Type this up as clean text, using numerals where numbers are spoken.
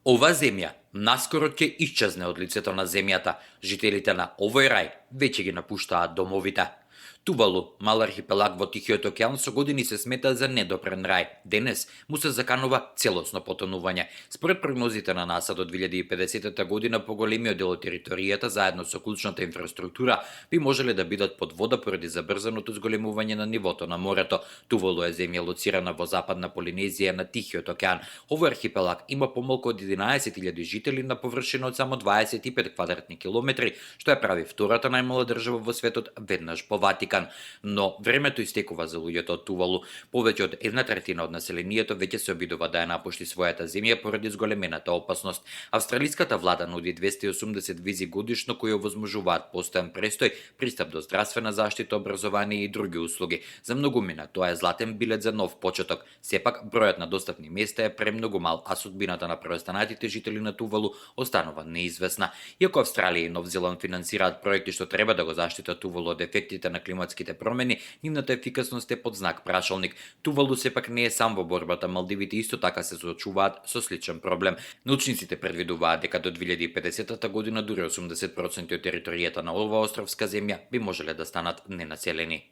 Ова земја наскоро ќе исчезне од лицето на земјата. Жителите на овој рај веќе ги напуштаат домовите. Тувалу, мал архипелаг во Тихиот океан, со години се смета за недопрен рај. Денес му се заканува целосно потонување. Според прогнозите на НАСА до 2050 година, поголемиот дел од територијата заедно со клучната инфраструктура би можеле да бидат под вода поради забрзаното зголемување на нивото на морето. Тувалу е земја лоцирана во Западна Полинезија на Тихиот океан. Овој архипелаг има помалку од 11.000 жители на површина од само 25 квадратни километри, што ја прави втората најмала држава во светот веднаш по Ватикан. Но времето истекува за луѓето од Тувалу. Повеќе од 1/3 од населението веќе се обидува да ја напушти својата земја поради зголемената опасност. Австралиската влада нуди 280 визи годишно кои овозможуваат постојан престој, пристап до здравствена заштита, образование и други услуги. За многумина тоа е златен билет за нов почеток. Сепак бројот на достапни места е премногу мал, а судбината на преостанатите жители на Тувалу останува неизвестна. Иако Австралија и Нов Зеланд финансираат проекти што треба да го заштитат Тувалу од ефектите на климатските промени, нивната ефикасност е под знак прашалник. Тувалу сепак не е сам во борбата. Малдивите исто така се соочуваат со сличен проблем. Научниците предвидуваат дека до 2050 година дури 80% од територијата на оваа островска земја би можеле да станат ненаселени.